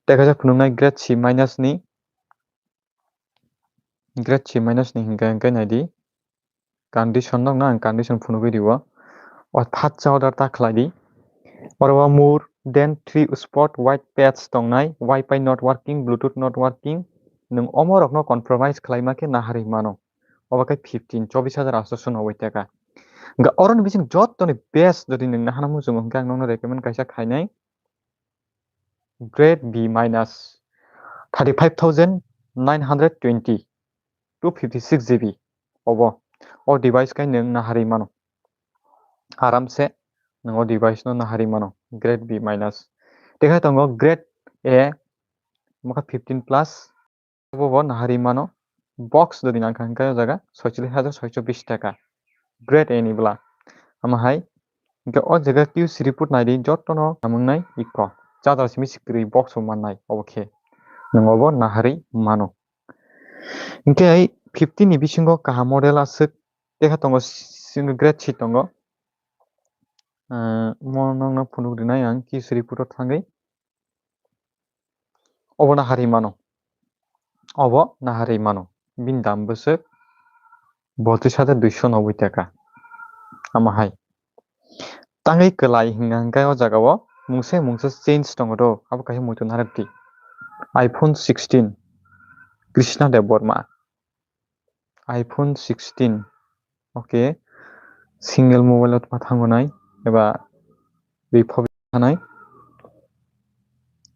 Tei kaisa phunuknai grade C minus ni, grade C minus ni hinkhe, hinkhe nai di. Condition nokno ang condition phunugwi rio. O phatsa order ta khlai di. Oro o more than three spot white patch tongnai, Wi-Fi not working, Bluetooth not working. Nwng omo rokno compromise khlaima khe naharwi mano. Obo khe fifteen, chobis hajar aatso noboi taka. Hwnkhe oroni bising jottoni best jodi nwng nahana muchungo hwnkhe ang nokno recommend kaisa khainai, grade B minus, thirty five thousand nine hundred twenty, two fifty six G B. Obo o device khai nwng naharwi mano, aramse nwng o device no naharwi mano, grade B minus. Tei khai tongo grade A, mokha fifteen plus, obo bo naharwi mano. Box jodi nangkha hwnkhe o jaga soicholish hajar soicho bish taka, grade A ni bwla. Omo hai hwnkhe o jaga Q C report naidi, jotono samung nai iko, charger simi si kwrwi box bo mannai, obo khe nwng obo naharwi mano. Hwnkhe fifteen ni bisingo kaham model aswk tekha tongo, single grade C tongo. Ah, mo nokno phunuk rinai ang Q C report o thangwi. Obo naharwi mano. Obo naharwi mano. Bini dam bwswk botris hajar duiso noboi taka. Omo hai. Tangwi kwlai hwnka hwnkhe o jaga o mungsa mungsa change tongo do, abo kaisa muitu narwk di. iPhone sixteen, Krishna Debbarma. iPhone sixteen, okay, single mobile o thango nai eba repho thanai.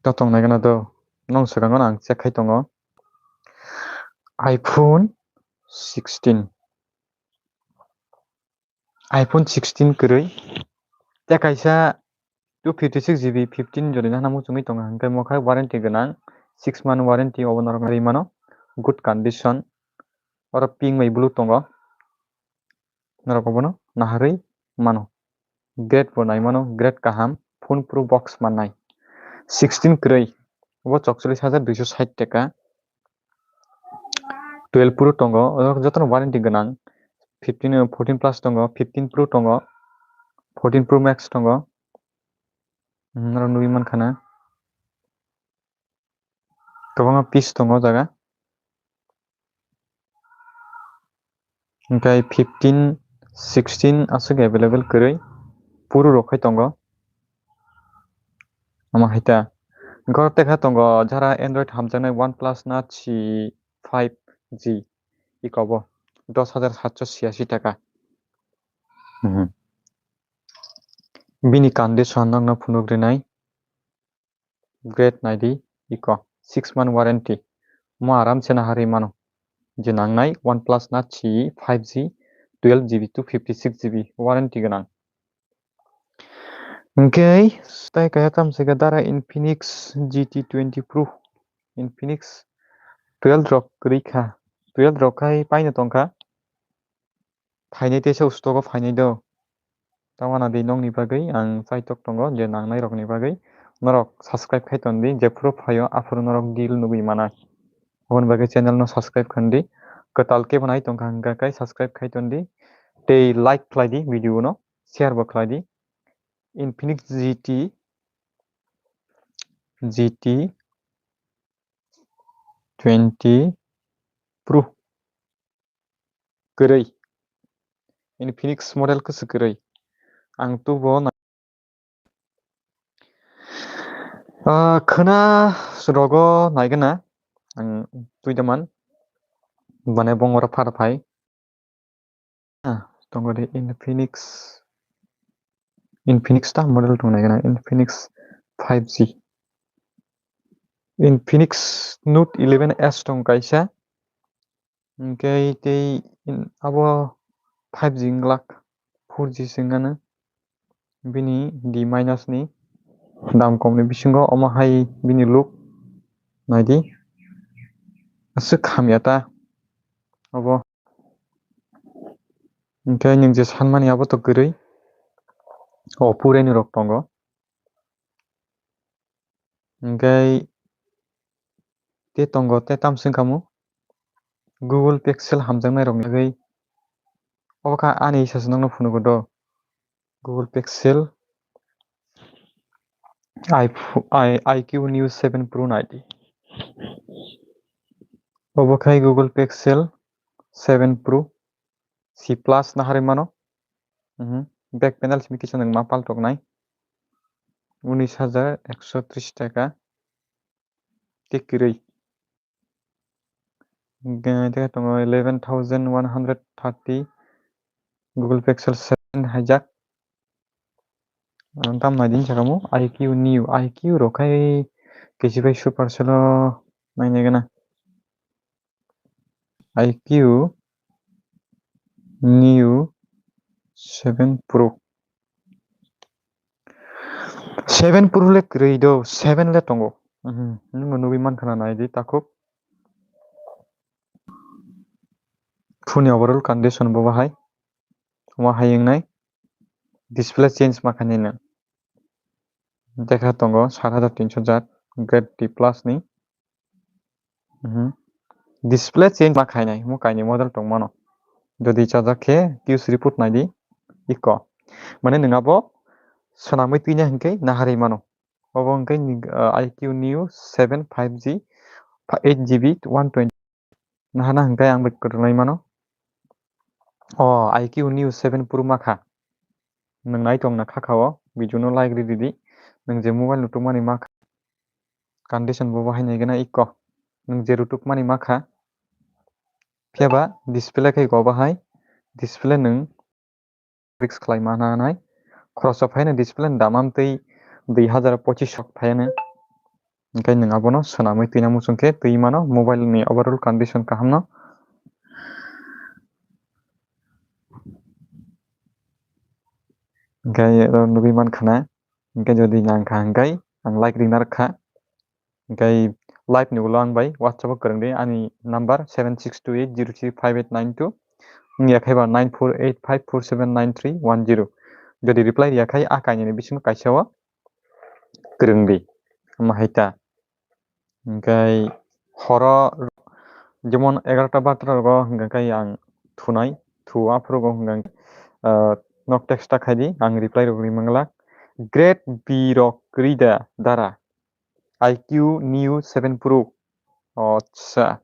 To tong nai gana do, nong swkang no ang check khai tongo. iPhone sixteen. iPhone sixteen kwrwi. Tei kaisa two fifty six G B fifteen jodi nahana muchungwi tongo hwnkhe mokha warranty gwnang, six month warranty obo norok nai mano, good condition. Oro pink bai blue tongo, norok obono naharwi mano. Grade bo nai mano, grade kaham, phone pro box mannai. Sixteen kwrwi, obo chokcholish hajar duiso sait taka. Twelve pro tongo, o jotono warranty gwnang. Fifteen, fourteen plus tongo, fifteen pro tongo, fourteen pro max tongo. Hmm, norok nugwi mankha na. Kwbangma piece tongo o jaga. Hwnkhe fifteen, sixteen aswk available kwrwi. Pro rok khai tongo. Omo hai ta. Hwnkhe oro tekha tongo jara Android hamjaknai OnePlus Nord C five G. Ikobo dos hajar satso chhiyasi taka. Mhm. Bini condition nokno phunuk rinai. Grade naidi iko, six month warranty. Mo aram se naharwi mano. Je nangnai OnePlus Nord C five G, twelve G B, two fifty six G B warranty gwnang. Hwnkhe tei kaisa tamo se khe dara Infinix G T twenty Pro, Infinix twelve rok kwrwi kha, twelve rok khai paino tongkha. Phainai teisa stock o phainai do. Tamana di nokni bagwi ang chaitok tongo je nangnai rokni bagwi. Norok subscribe khai ton di, jephuru phaio aphuru norok deal nugwi manai. Aboni bagwi channel no subscribe khan di. Kwtal kebo nai tongkha hwnkha khe subscribe khai ton di. Tei like khlai di video no, share bo khlai di. Infinix G T, G T twenty Pro. Kwrwi. Infinix model kwswk kwrwi. Ang tubo na-, ah, khwna rogo naigwna ang tuidaman. Bane bongora phar phai. Ah, tongo de Infinix. Infinix ta model tong naigwna Infinix five G. Infinix Note eleven S tong kaisa. Hwnkhe tei in-, abo five G wng glak, four G se wng gana. Bini D minus ni dam kom ni bisingo omo hai bini look naidi. Aswk hamya ta obo. Hwnkhe nwng je sanmani abo to kwrwi. Oppo reni rok tongo. Hwnkhe tei tongo tei tamo se wngkha mo Google Pixel hamjaknai rokni bagwi. Obo kha ani sasa nokno phunugo do. Google Pixel iPhone, I, I Q Neo seven Pro naidi. Obo khai Google Pixel seven Pro. C plus naharwi mano. Mhm. Back panel simi kisa nwng ma paltoknai. Unis hajar ekso tris taka. Tei kwrwi. Hwnkhe tei tongo eleven thousand one hundred thirty Google Pixel seven. Hijack. Ang tam nai din saka mo, I Q Neo, I Q rok khai kesi bai super selo nai nai gana. I Q Neo seven Pro. Seven Pro le kwrwi do, seven le tongo. Mhm, nwng nugwi mankha na nai di takhuk. Phone ni overall condition bo bahai. Omo hai wngnai. Display change ma khainai nwng. Dekha tongo sat hajar tinso jat, grade D plus ni. Mhm. Display change ma khainai, omo kainwi model tong mano. Jodi chajak khe Q C report nai di, iko. Mane nwng abo swnamwi twina hinkhe naharwi mano. Obo hinkhe ni, ah, I Q Neo seven five G, eight G B, one twenty. Nahana hinkhe ang bai kwrwngnai mano. O, I Q Neo seven Pro ma kha. Nwng nai tong na kha kha o, video no like ri di di. Nwng je mobile no tukmani ma kha. Condition bo bahai nai gana iko. Nwng je rutuk mani ma kha. Phiya ba display khai go bahai. Display nwng fix khlai ma nai. Khoroksa phaino display ni dam amtwi dui hajar pochis sok phaino. Hinkhe nwng abono swnamwi twina muchung khe twi mano mobile ni overall condition kaham no. Hinkhe oro nugwi mankha na. Hinkhe jodi nangkha hinkhe ang like rina rwkha. Hinkhe live ni ulo ang bai WhatsApp o kwrwng di, ani number seven six two eight zero three five eight nine two, wngya khe ba nine four eight five four seven nine three one zero. Jodi reply riya khai a kainwi ni bisingo kaisa o kwrwng di, omo hai ta. Hinkhe horo jemon egarota barota rogo hinkhe ang thunai, thu aphuru go hinkhe, ah, nok text ta khai di, ang reply rok ri manglak. Grade B rok kwrwi da dara? I Q Neo seven Pro. Acha.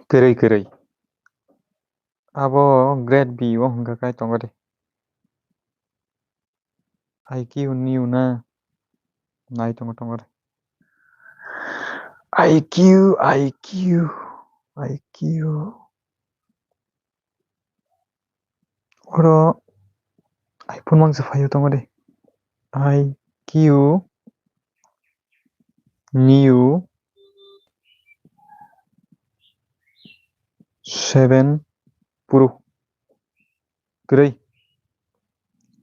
Kwrwi, kwrwi. Abo grade B o hwnkha khe tongo de. I Q Neo na? Nai tongo, tongo de. I Q, I Q, I Q. Oro iPhone mangsa phaio tongo de. I Q Neo seven Pro. Kwrwi.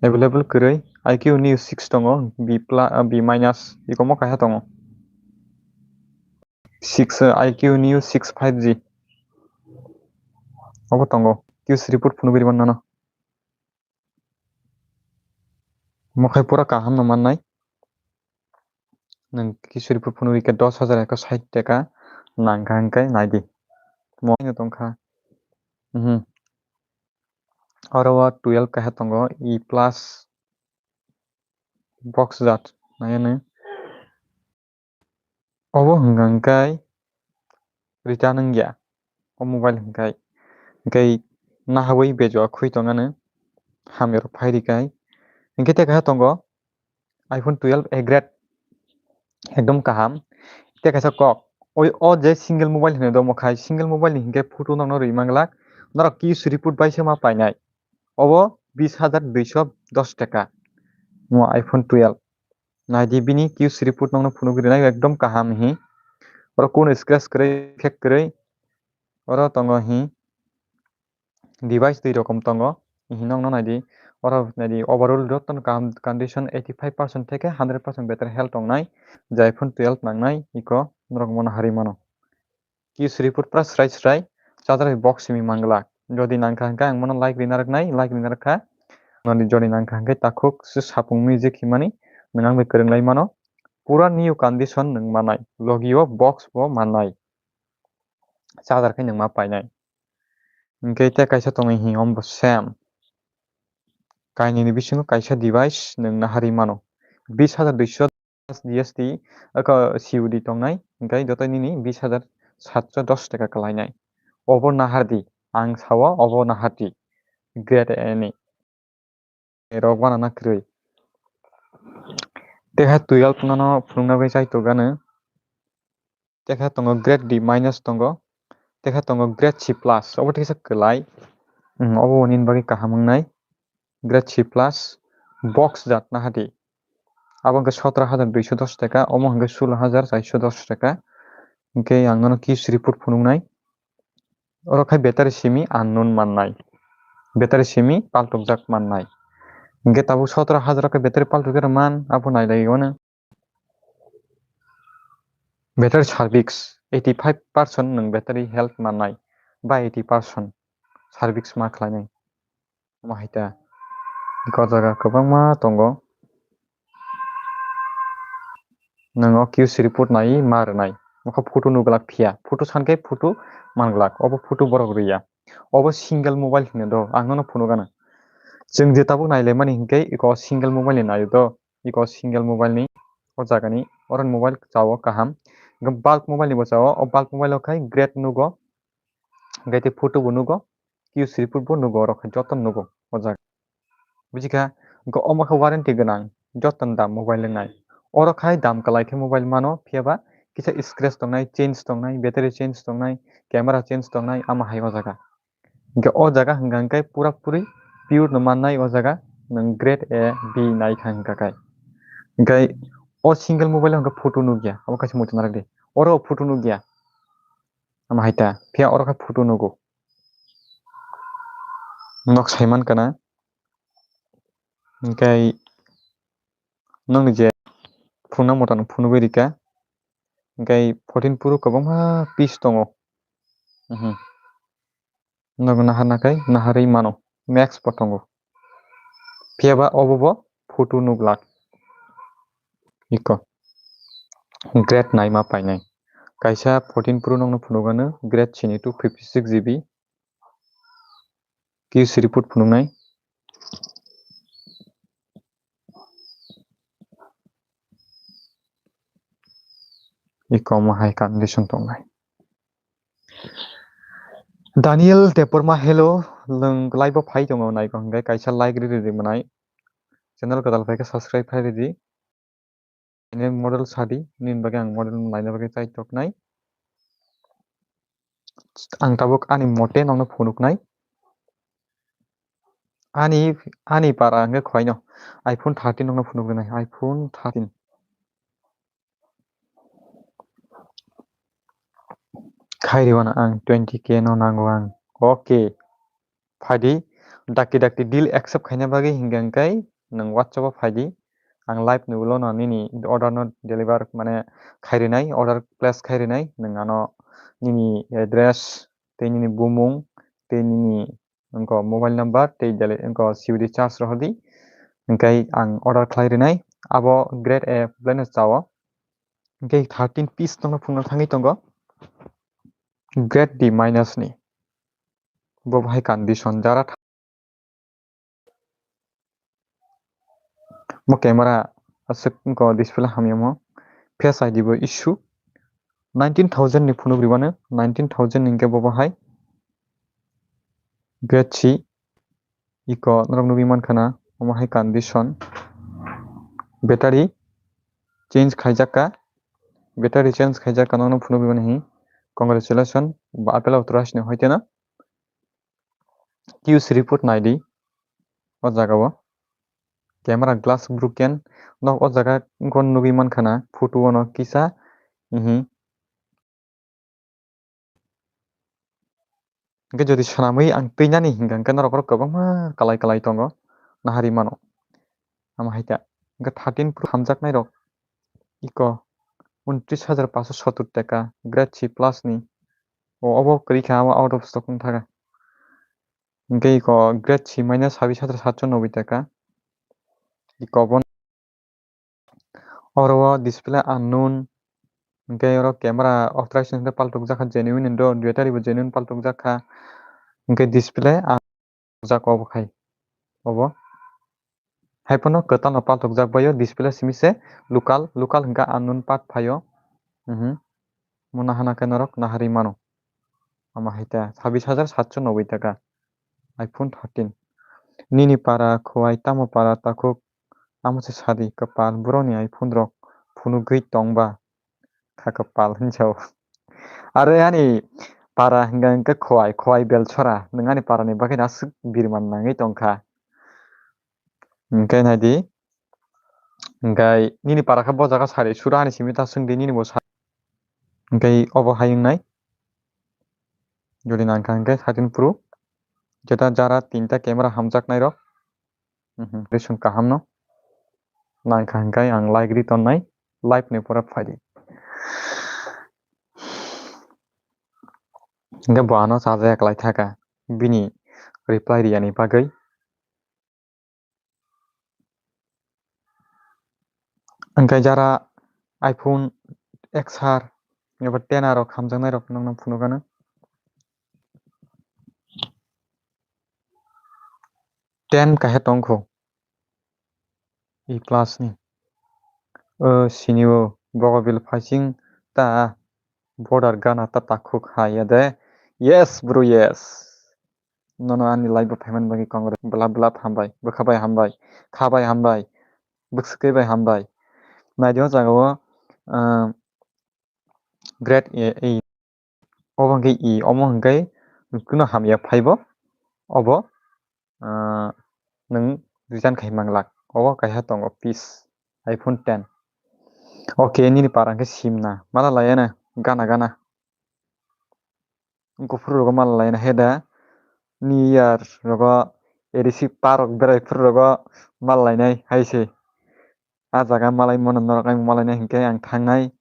Available kwrwi. I Q Neo six tongo, B plus, ah, B minus. Ikomo kaisa tongo. Six, ah, I Q Neo six five G. Obo tongo. Q C report phunugwi rwmani nano. Mokhai pura kaham no mannai. Nwng Q C report phunugwi khe dos hajar ekso sait taka nangkha hinkhe nai di. Mo tongkha. Mhm. Oro o twelve kaisa tongo, E plus box jat nai ano. Obo hwnka hwnkhe return wngya o mobile hwnkhe, hwnkhe nahawi bejo khwi tongano hamya rok phai rikha. Hwnkhe tei kaisa tongo iPhone twelve A grade, ekdom kaham. Tei kaisa kok, o, o je single mobile hinwi domo khai, single mobile ni hinkhe photo nokno rwi manglak, norok Q C report bai se ma painai. Obo bis hajar duiso dos taka, mo iPhone twelve. Nai di bini Q C report nokno phunugwi rwnai ekdom kaham hi. Oro kunu scratch kwrwi, effect kwrwi. Oro tongo hi device dui rokom tongo. Hi nokno nai di. Oro nai di overall jotono kaham condition eighty five percent theke hundred percent battery health tongnai. Je iPhone twelve nangnai iko norok mono harwi mano. Q C report pura srai srai, charger bai box simi manglak. Jodi nangkha hwnkhe ang bono like rina rwknai, like rina rwkha. Noni jodi nangkha hwnkhe takhuk se sapung music himani nwng ang bai kwrwng lai mano. Pura new condition nwng manai, logi o box bo manai. Charger khe nwng ma painai. Hwnkhe tei kaisa tongwi hi, omo bo same. Kainwini bisingo kaisa device nwng naharwi mano. Bis hajar duiso G S T, oko C O D tongnai, hwnkhe joto nini bis hajar satso dos taka kwlainai. Obo nahardi, ang sao obo nahardi. Grade A ni. Rok banana kwrwi. Tei hai twelve nono phunukna bai chai tongano. Tei khe tongo grade D minus tongo. Tei khe tongo grade C plus. Obo teisa kwlai. Hmm, obo nini bagwi kaham wngnai. Grade C plus box jat nahadi. Abo hwnkhe sotro hajar duiso dos taka, omo hwnkhe sulo hajar chaiso dos taka. Hwnkhe ang nono Q C report phunuknai. Oro khai battery simi unknown mannai. Battery simi paltokjak mannai. Hwnkhe tabuk sotro hajar khe battery paltokjak man, abo nailai ono. Battery service eighty five percent nwng battery health mannai ba eighty percent service ma khlainai. Omo hai ta. Hwnkhe o jaga kwbangma tongo. Nwng o Q C report nai ma rwnai. Nokha photo nukglak phiya. Photo sankhe photo manglak. Obo photo borok rwya. Obo single mobile hino do. Ang nono phunukgano. Chwng je tabuk nailaimani hinkhe iko single mobile ni naio do. Iko single mobile ni o jaga ni. Oro ni mobile chao kaham. Hwnkhe bulk mobile ni bo chao. O bulk mobile o khai grade nugo. Hwnkhe tei photo bo nugo. Q C report bo nugo. Oro khai joto nugo o jaga. Bujikha, hwnkhe omo khe warranty gwnang, joto ni dam mobile wngnai. Oro khai dam kwlai khe mobile mano, phiya ba kisa scratch tongnai, change tongnai, battery change tongnai, camera change tongnai, ama hai o jaga. Hwnkhe o jaga hwnkha hwnkhe pura puri pure no mannai o jaga, nwng grade A, B nai kha hwnkha khai. Hwnkhe o single mobile hwnkhe photo nukya, abo kaisa muitu narak di. Oro photo nukya, ama hai ta, phiya oro khe photo nugo. Nok saiman kana. Hwnkhe nokni je phunukna motan phunugwi rika. Hwnkhe fourteen Pro kwbangma piece tongo. Mhm. Nogo naharna khai naharwi mano. Max bo tongo. Phiya ba obo bo photo nuglak. Iko. Grade naima painai. Kaisa fourteen Pro nokno phunukgano grade sini two fifty six G B. Q C report phunuknai. Iko omo hai condition tongnai. Daniel Debbarma, hello, nwng live o phai tongo, naikha hwnkhe kaisa like riri rwmwnai. Channel kwtal phaikhe subscribe khai ridi. Ini model sadi, nini bagwi ang model naina bagwi chai toknai. Ang tabuk ani mote nokno phunuknai. Ani, ani para hwnkhe khaino iPhone thirteen nokno phunuknai, iPhone thirteen. Khai rwna ang twenty K no nango ang. Okay. Phaidi, dakti dakti deal accept khaina bagwi hingkha hwnkhe nwng WhatsApp o phaidi. Ang live ni ulo no nini order no deliver mane khai rinai, order place khai rinai. Nwng ano nini address, tei nini bumung, tei nini wngkha mobile number, tei deli-, wngkha C V D charge rohordi. Hingkhe ang order khlai rinai. Abo grade A bleno chao. Hingkhe thirteen piece tongno phunukna thangwi tongo. Grade D minus ni. Bo bahai condition jara tha-, bo camera aswk wngkha display hamya mo. Face I D bo issue. Nineteen thousand ni phunuk ribano, nineteen thousand ni hingkhe bo bahai. Grade C. Iko norok nugwi mankha na, omo hai condition. Battery change khaijak ka. Battery change khaijak ka, nono phunugwi mani hi. Congratulations, ba apple authorize ni hoite na. Q C report naidi. O jaga o. Camera glass broken. Nok o jaga wngkha nugwi mankha na, photo o no kisa. Mhm. Hingke jodi swnamwi ang twinani hingka hingke norok oro kwbangma kalai kalai tongo, nahari mano. Amo hai khe, hingke thirteen Pro hamjaknai rok iko untris hajar paanso sottor taka, grade C plus ni. O, obo kwrwi kha, abo out of stock wng thaka. Hingke iko grade C minus sabis hajar satso noboi taka. Iko bo Oro o display unknown, hingke oro camera authorization hingke paltok jakha genuine do, battery bo genuine paltok jakha, hingke display ang jak obo khai, obo. Hai phano kwtal no paltok jak bai o display simi se local, local hingke unknown part phai o, mhm. Mona hana khe norok nahari mano. Ama hai ta sabis hajar satso noboi taka. iPhone thirteen. Nini para khowai tamo para takhuk? Amo se sadi, kwpal borokni iPhone rok phunugwi tongba. Kha kwpal hinjao. Are ani Para hingka hingke khowai, khowai bel sora. Nwng ani para ni bagwi aswk birman nangwi tongkha. Hingke naidi. Hingke nini para khe bo jaga sari sura ani simi ta swngdi nini bo sa. Hingke obo hai wngnai. Jodi nangkha hingke satin pro. Jeta jara tinta camera hamjaknai rok. Mhm, result kaham no. Nangkha hingke ang like ri tonnai. Live ni pore phaidi. Hingke bo ano chaja yaklai thaka. Bini reply riyani bagwi. Hingke jara iPhone X R eba ten R rok hamjaknai rok nokno phunukgano. Ten kahe tongkho. E plus ni. O sini o bogo bil phasing ta border gana ta takhuk ha ya de. Yes, bro, yes. Nono ani live bo phaimani bagwi congrats. Bwla bwla hambai, bwkha bai hambai, kha bai hambai, bwswkwi bai hambai. Naidi o jaga o, ah, grade A, A. Obo hwnkhe E, omo hwnkhe kuno hamya phaibo. Obo, ah, nwng resign khai manglak. Obo kaiha tongo piece, iPhone ten. Okay, nini para hwnkhe simna. Mala laiya na, gana gana. Kuphur rogo mal laina heda. New Year rogo A D C park berai phuru rogo mal lainai hai se. A jaga malai mano norok ang malainai hinkhe ang thangnai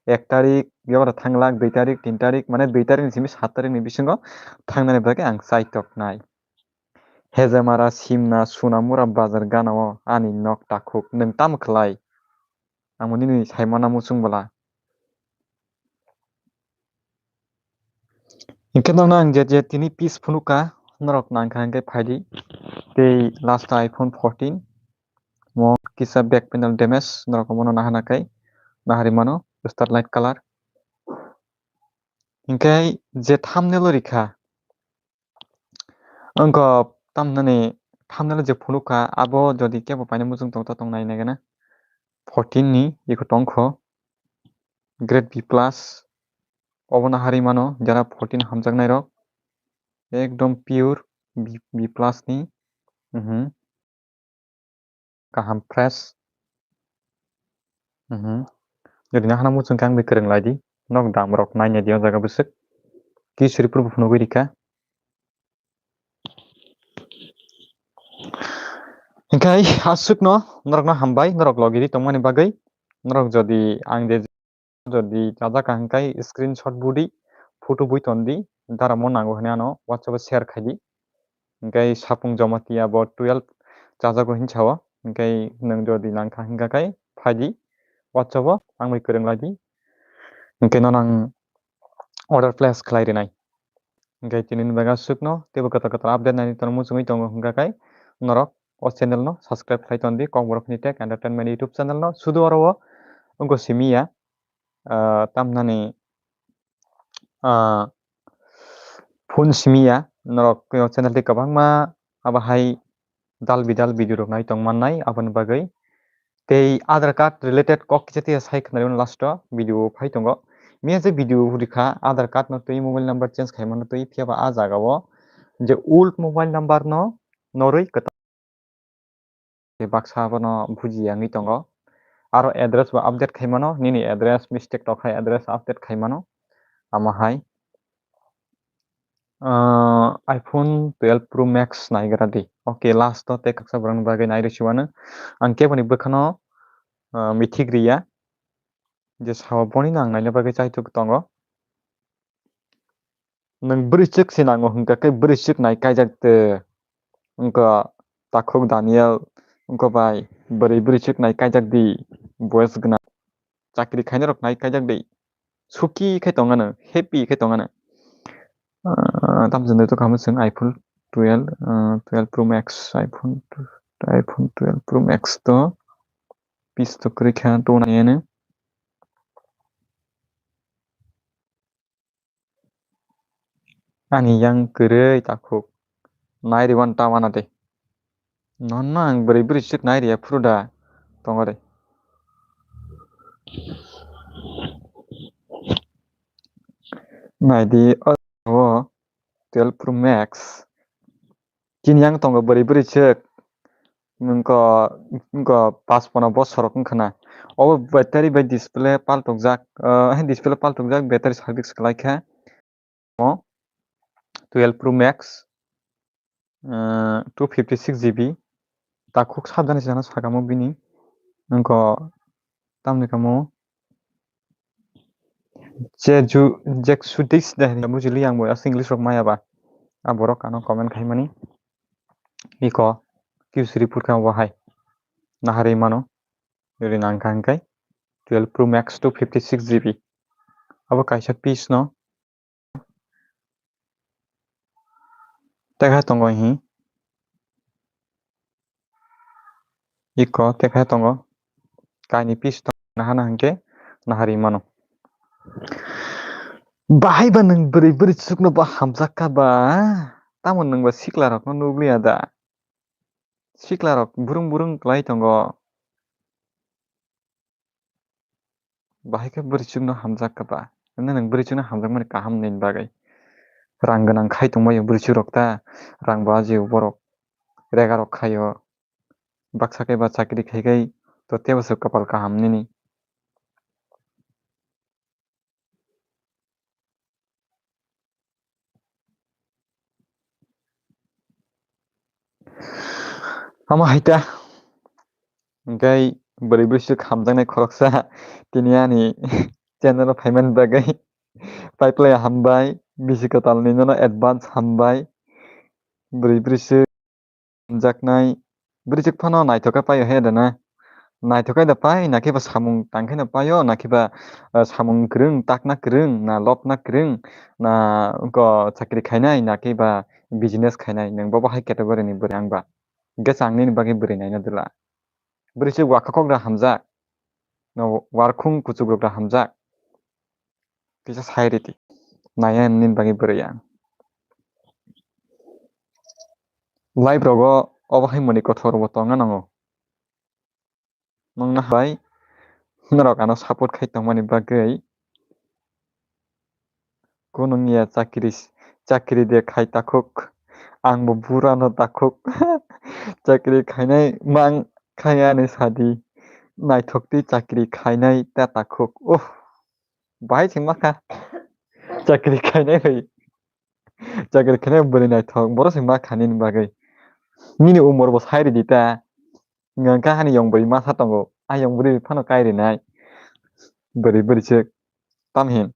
ek tarik, yokra thanglak dui tarik, tin tarik, mane dui tarik ni simi sat tarik ni bisingo thangnani bagwi ang chai toknai. Hejamara, Simna, Sunamura bazar gana o ani nok takhuk. Nwng tamo khlai? Ang bo nini saimana muchung bwla. Hinkhe nokno ang je je tini piece phunukha, norok nangkha hinkhe phaidi. Tei last iPhone fourteen, mo kisa back panel damage, norok omono nahana kai, nahari mano, Starlight color. Hinkhe je thumbnail o rikha, wngkha tamnani thumbnail o je phunukha, abo jodi kebo paina muchung tongta tong nai nai gana. Fourteen ni iko tongkho. Grade B plus. Obono hari mano, jara fourteen hamjaknai rok. Ekdom pure B, B plus ni. Mhm. Kaham fresh. Mhm. Jodi nahana muchung khe ang bai kwrwng lai di. Nok dam rok nai nai di o jaga bwswk. Ki suri purbo phunugwi rikha. Hinkhe aswkno norokno hambai, norok logi di tongmani bagwi. Norok jodi ang je jodi chajak ka hinkhe screenshot budi, photo bui tondi, daramo nango hwnwi ano WhatsApp o share khai di. Hinkhe sapung Jamatia bo twelve chajago hinwi sao. Hinkhe nwng jodi nangkha hinkha khe phai di WhatsApp o, ang bai kwrwng lai di. Hinkhe nono ang order place khlai rwnai. Hinkhe tini ni bagwi aswkno teibo kwtal kwtal update naini tongna muchungwi tongo hinkha khe norok o channel no subscribe khlai tondi Kokborok ni Tech Entertainment YouTube channel no. Sudu oro o wngkha simi ya, ah, tamnani, ah, phone simi ya, norok o channel tei kwbangma abo hai dal bidal video rok nai tong mannai, aboni bagwi. Tei Aadhaar card related kok kisa tei sai khwnarwi mano last o video phai tongo. Miya je video rikha Aadhaar card no twi mobile number change khai mano twi, phiya ba a jaga o je old mobile number no norwi kwtal baksa abono bujiya wngwi tongo. Aro address bo update khai mano, nini address mistake tokha address update khai mano. Amo hai. Ah, iPhone twelve Pro Max naigra di. Okay, last o tei kaksa borokni bagwi nai rw siwano. Ang keboni bwkhano, ah, mithik riya. Je sao boni nang naina bagwi chaitok tongo. Nwng bwrwi swk se nango hwnkha khe bwrwi swk nai kaijak de. Wngkha takhuk Daniel, wngkha bai bwrwi bwrwi swk nai kaijak di. Boys gwnang. Chakri khainai rok nai kaijak de. Suki khe tongano, happy khe tongano. Ah, tamjani to kamo chwng iPhone twelve, ah, twelve Pro Max, iPhone, iPhone twelve Pro Max to piece to kwrwi kha to naiano. Ani yang kwrwi takhuk. Nai rwna ta wana de. Nono ang bwrwi bwrwi swk nai rwya phuru da tongo de. Nai di o twelve Pro Max. Chini yang tongo bwrwi bwrwi chwk. Nungko, nungko pas pono bosor rok wngkha na. Obo battery bai display paltokjak, ah, display paltokjak, battery service khlai kha. Mo twelve Pro Max, ah, two fifty six G B. Takhuk sabjani sana sakamo bini. Nungko tamni kamo. Je ju, je su dis de hinwi bujili ang bo aswk English rok maya ba. A borok ano comment khaimani. Iko Q C report kha bo hai. Naharwi mano. Yori nang kha hwnkhe twelve Pro Max two fifty six G B. Abo kaisa piece no. Tekha tongo hi. Iko tekha tongo. Kaini piece tong nahana hwnkhe naharwi mano. Bahai ba nwng bwrwi bwrwi chukno ba hamjak kha ba. Tamo nwng ba sikla rokno nugliya da. Sikla rok burung burung kwlai tongo. Bahai khe bwrwichukno hamjak kha ba? Hwnwi nwng bwrwichukno hamjakmani kaham nini bagwi. Rang gwnang khai tongbaio bwrwichuk rok ta, rang bo ajio borok rega rok khaio. Baksa khe ba chakri khai khai to teibo se kapal kaham nini. Omo hai ta. Hwnkhe bwrwi bwswk hamjaknai khoroksa tini ani channel o phaimani bagwi. Paiplai hambai, bisi kwtalni nono advance hambai. Bwrwi bwswk hamjaknai. Bwrwichwk phano naithok khe paio he da na. Naithok khe da pai, nakhe ba samung tang khe no paio, nakhe ba, ah, samung kwrwng, takna kwrwng, na lobna kwrwng, na wngkha chakri khainai, nakhe ba business khainai, nwng bo bo hai category ni bwrwi ang ba. Hwnkhe chwng nini bagwi bwrwi naina dwla. Bwrwichwk wakha kok da hamjak. No warkhung kuchuk rok da hamjak. Kisa sai riti. Naya nini bagwi bwrwi ang. Live rogo obo hai mani kothor bo tongna nango. Nongna hai norok ano support khai tongmani bagwi. Kunung ya chakri, chakri de khai takhuk. Ang bo bura no takhuk. Chakri khainai mang khaya ni sadi. Naithok twi chakri khainai ta takhuk. Oh. Bahai se ma kha. Chakri khainai bai. Chakri khainai bwrwi naithok. Boro se ma kha nini bagwi. Nini umor bo sai ridi ta. Nga kha hani yong bwrwi masa tongo. A yong bwrwi phano kai rinai. Bwrwi bwrwi se. Tam hin.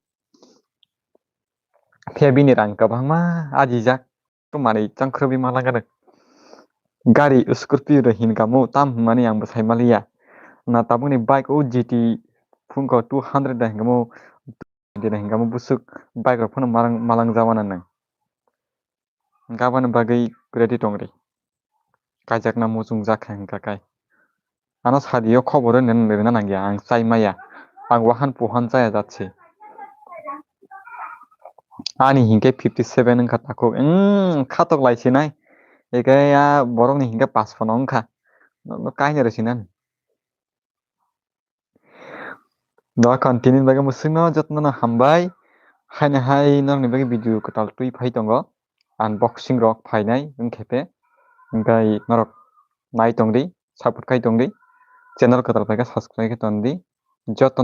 Phiya bini rang kwbangma ajijak. Manwi changkhwrwi ma langkha. Gari Scorpio rok hin kamo tam hwnmani ang bwsai maliya. Na tabukni bike o G T phungko two hundred da hinkamo, da hinkamo bwswk bike rok phano malang, malang jawana nang. Gabani bagwi ready tongri. Kaijakna muchungjak kha hwnkha kai. Ano sadio khobor rwna nangya, ang chai maya. Ang wahan puhan chaya jat se. Ani hinkhe fifty seven wngkha takhuk. Wng, khatok lai sinai. Eke ya borokni hinkhe paspano wngkha. No, no, kainwi rw sinani. Do continue bagwi mwswkno jotono hambai. Haino hai norokni bagwi video kwtal twi phai tongo. Unboxing rok phainai wngkhe pe. Hwnkhe norok nai tongdi, support khai tongdi. Channel kwtal phaikhe subscribe khe tongdi. Jotono